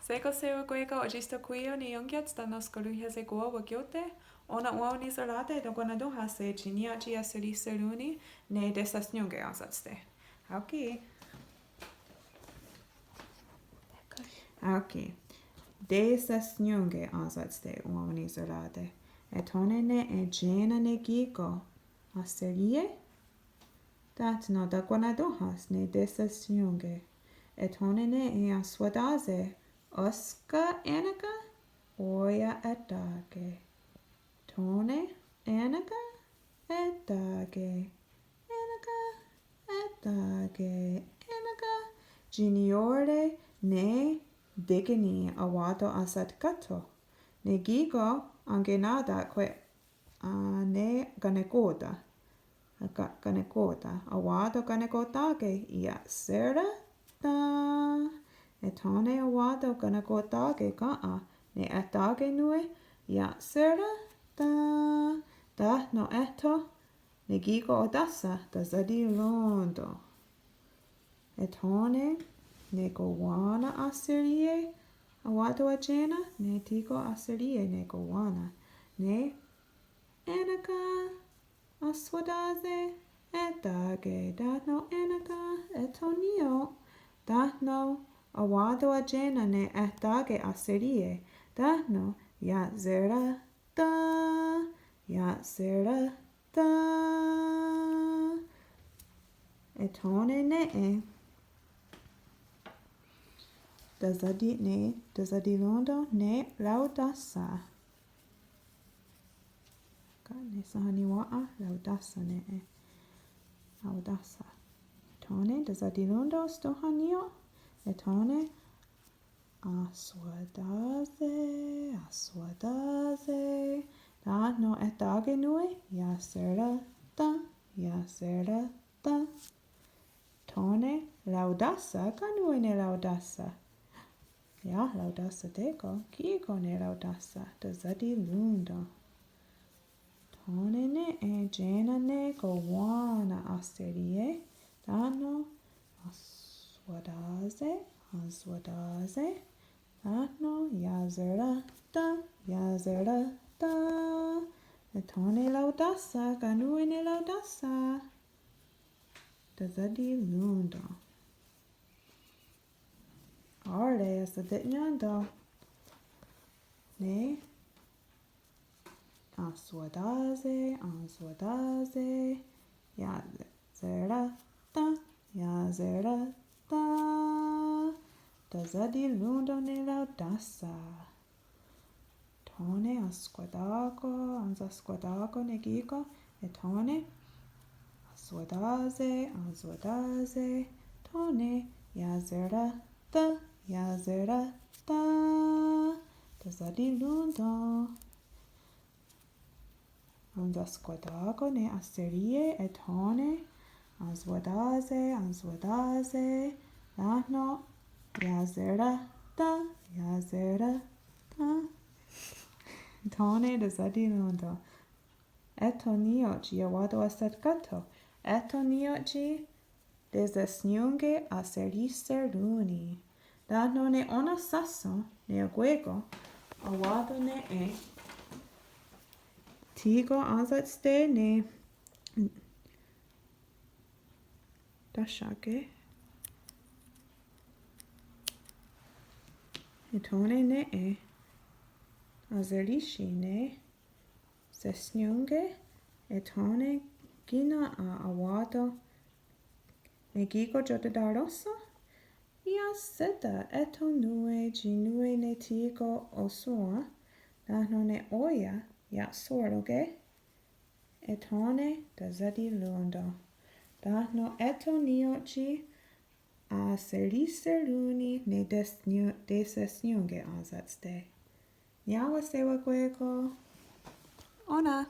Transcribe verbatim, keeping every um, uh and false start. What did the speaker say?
Shé:kon sewakwé:kon otsísto ki' ne iónkiats tánon skolúhiase kwah wakió'te. Ó:nen òn:wa wenhniserá:te' takwana'tón:hahse' tsi ní:ioht tsi ahserihsherón:ni ne tesahsnión:ke ahsátste'. Aó:ke'. Aó:ke'. Tesahsnión:ke ahsátste' òn:wa wenhniserá:te'. Ethò:ne ne e tsena ne kí:ken ahserí:ie'. Tánon takwana'tón:hahse' ne tesahsnión:ke. Ethò:ne ne e ahswatá:se', énska, énaka, ó:ia' ehtà:ke'. Ethò:ne, énaka, ehtà:ke'. Énaka, ehtà:ke'. Énaka. Tsi niió:re ne tékeni enwá:ton' ahsatkáhtho'. Ne kí:ken enkenà:ta' kwe ne kanekò:ta. Ka-, kanekò:ta. Enwá:ton' kanekò:take', iahserá:ta'. Ethò:ne enwá:ton' kanekò:take' kèn:'en ne ehtà:ke nón:we, iahserá:ta'. Tánon' étho ne kí:ken otáhsa, tasatiròn:ten'. Ethò:ne ne kowá:nen ahserí:ie', enwá:ton' atsié:na ne thí:ken ahserí:ie' ne kowá:nen. Ne énaka, ahswatá:se', ehtà:ke'. Tánon' énaka, étho ní:ioht. Tánon' enwá:ton' atsié:na ne ehtà:ke ahserí:ie'. Tánon' iahserá:ta'. Iahserá:ta'. Ethò:ne ne e tasati-, ne tasatiròn:ten' ne raotáhsa. Ka' ne sahahní:wa's, raotáhsa ne e. Raotáhsa. Ethò:ne tasatiròn:ten' ostòn:ha ní:ioht. Ethò:ne ahswatá:se', ahswatá:se'. Tánon' ehtà:ke nón:we, iahserá:ta', iahserá:ta'. Ethò:ne raotáhsa, ka' nón:we ne raotáhsa? Iah raotáhsa té:kon, kí:ken ne raotáhsa, tasatiròn:ten'. Ethò:ne ne e tsena ne kowá:nen ahserí:ie'. Tánon' ahswatá:se', ahswatá:se'. Tánon' iahserá:ta', iahserá:ta'. Ethò:ne raotáhsa, ka' nón:we ne raotáhsa? Tasatiròn:ten'. Á:re' ahsate'nién:ten' ne ahswatá:se', ahswatá:se'. Iahserá:ta', iahserá:ta'. Tasatiròn:ten' ne raotáhsa. Ethò:ne ahskwatá:ko', ahskwatá:ko' ne kí:ken. Ethò:ne ahswatá:se', ahswatá:se'. Ethò:ne iahserá:ta', iahserá:ta'. Tasatiròn:ten'. Ahskwatá:ko' ne ahserí:ie'. Ethò:ne ahswatá:se', ahswatá:se'. Tánon' iahserá:ta', iahserá:ta'. Ethò:ne tasatiròn:ten'. Étho ní:ioht tsi enwá:ton' ahsatkáhtho'. Étho ní:ioht tsi tesahsnión:ke ahserihserón:ni. Tánon' ne ó:nen sáhsen ne akwé:kon enwá:ton' ne e thí:ken ahsátste' ne táhsiake'. Ethò:ne ne e ahserihsie' ne sahsnión:ke. Ethò:ne kí:ken enwá:ton' ne kí:ken tiotatén:rosa. Iahséta'. Étho nón:we tsi nón:we ne thí:ken ohsòn:wa. Tánon' ne ó:ia' iahsó:ronke. Ethò:ne tasatiròn:ten'. Tánon' étho ní:ioht tsi ahserihserón:ni ne tesnió-, tesahsnión:ke ahsátste'. Niá:wen sewakwé:kon. Ó:nen.